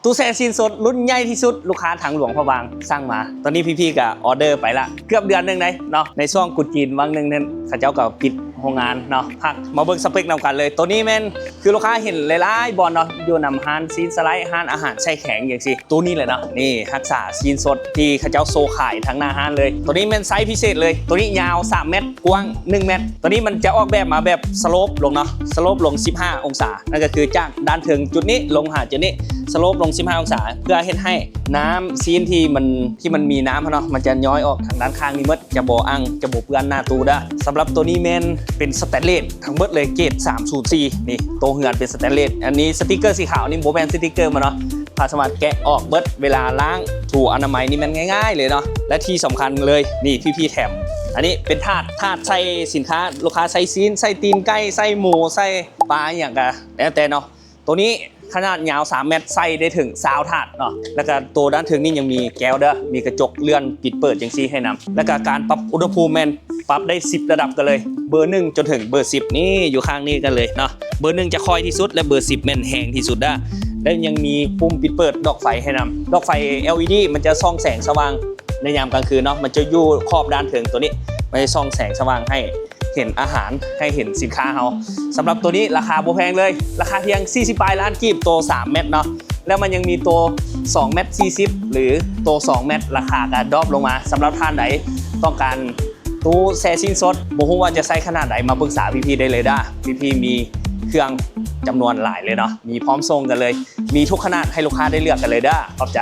ຕູ້ແຊ່ຊີ້ນສົດລຸ້ນໃຫຍ່ທີ່ສຸດ ລູກຄ້າທາງຫຼວງພະບາງສັ່ງມາ. ຕອນນີ້ພີ່ໆກໍອອເດີໄປລະເກືອບເດືອນໜຶ່ງໄດ໋ເນາະ. ໃນຊ່ວງກຸດຈີນຫວ່າງໜຶ່ງນັ້ນ ເຂົາເຈົ້າກໍປິດໂຮງງານເນາະ ພັກ. ມາເບິ່ງສະເປັກນຳກັນເລີຍ. ໂຕນີ້ແມ່ນຄືລູກຄ້າເຫັນຫຼາຍໆບ່ອນເນາະ ຢູ່ນຳຮ້ານຊີ້ນສະໄລ ຮ້ານອາຫານແຊ່ແຂງຈັ່ງຊີ້. ໂຕນີ້ແຫຼະເນາະ ນີ້ຮັກສາຊີ້ນສົດທີ່ເຂົາເຈົ້າໂຊຂາຍທາງໜ້າຮ້ານເລີຍ. ໂຕນີ້ແມ່ນໄຊພິເສດເລີຍ. ໂຕນີ້ຍາວສາມແມັດ ກວ້າງໜຶ່ງແມັດ. ໂຕນີ້ມັນຈະອອກແບບມາແບບສະໂລບລົງເນາະ ສະໂລບລົງສິບຫ້າອົງສາ. ນັ້ນກໍຄືຈາກດ້ານເທິງຈຸດນີ້ລົງຫາຈຸດນີ້ ສະໂລບລົງສິບຫ້າອົງສາ ເພື່ອເຮັດໃຫ້ນ້ຳຊີ້ນທີ່ມັນ ທີ່ມັນມີນ້ຳຫັ້ນເນາະ ມັນຈະຍ້ອຍອອກທາງດ້ານຂ້າງນີ້ໝົດ ຈະບໍ່ອັ່ງ ຈະບໍ່ເປື້ອນໜ້າຕູ້ເດີ້. ສຳລັບໂຕນີ້ແມ່ນເປັນສະແຕນເລດທັງເບິດເລີຍ ເກຣດສາມສູນສີ່. ນີ້ໂຕເຮືອນເປັນສະແຕນເລດ. ອັນນີ້ສະຕິກເກີສີຂາວນີ້ບໍ່ແມ່ນສະຕິກເກີມັນເນາະ ເຮົາສາມາດແກະອອກເບິດ. ເວລາລ້າງ ຖູອະນາໄມນີ້ແມ່ນງ່າຍໆເລີຍເນາະ. ແລະທີ່ສຳຄັນເລີຍ ນີ້ພີ່ໆແຖມ ອັນນີ້ເປັນຖາດ ຖາດໃສ່ສິນຄ້າ ລູກຄ້າໃສ່ຊີ້ນ ໃສ່ຕີນໄກ່ ໃສ່ໝູ ໃສ່ປາ ອີ່ຫຍັງກໍແລ້ວແຕ່ເນາະ. ໂຕນີ້ຂະໜາດຍາວສາມແມັດ ໃສ່ໄດ້ເຖິງຊາວຖາດເນາະ. ແລ້ວກໍໂຕດ້ານເທິງນີ້ຍັງມີແກ້ວເດີ້ ມີກະຈົກເລື່ອນປິດເປີດຈັ່ງຊີ້ໃຫ້ນຳ. ແລ້ວກໍການປັບອຸນຫະພູມແມ່ນປັບໄດ້ສິບລະດັບກັນເລີຍ ເບີໜຶ່ງຈົນເຖິງເບີສິບ. ນີ້ຢູ່ຂ້າງນີ້ກັນເລີຍເນາະ ເບີໜຶ່ງຈະຄ່ອຍທີ່ສຸດ ແລະເບີສິບແມ່ນແຮງທີ່ສຸດເດີ້. ແລະຍັງມີປຸ່ມປິດເປີດດອກໄຟໃຫ້ນຳ ດອກໄຟ ແອລອີດີ ມັນຈະສ່ອງແສງສະຫວ່າງໃນຍາມກາງຄືນເນາະ ມັນຈະຢູ່ຂອບດ້ານເທິງໂຕນີ້ ມັນຈະສ່ອງແສງສະຫວ່າງໃຫ້ ເຫັນອາຫານ ໃຫ້ເຫັນສິນຄ້າເຮົາ. ສຳລັບໂຕນີ້ລາຄາບໍ່ແພງເລີຍ ລາຄາພຽງສີ່ສິບປາຍລ້ານກີບ ໂຕສາມແມັດເນາະ. ແລ້ວມັນຍັງມີໂຕສອງແມັດສີ່ສິບ ຫຼືໂຕສອງແມັດ ລາຄາກໍດຣອບລົງມາ. ສຳລັບທ່ານໃດຕ້ອງການຕູ້ແຊ່ຊີ້ນສົດ ບໍ່ຮູ້ວ່າຈະໃຊ້ຂະໜາດໃດ ມາປຶກສາພີ່ໆໄດ້ເລີຍເດີ້. ພີ່ໆມີເຄື່ອງຈຳນວນຫຼາຍເລີຍເນາະ ມີພ້ອມສົ່ງກັນເລີຍ ມີທຸກຂະໜາດໃຫ້ລູກຄ້າໄດ້ເລືອກກັນເລີຍເດີ້. ຂອບໃຈ.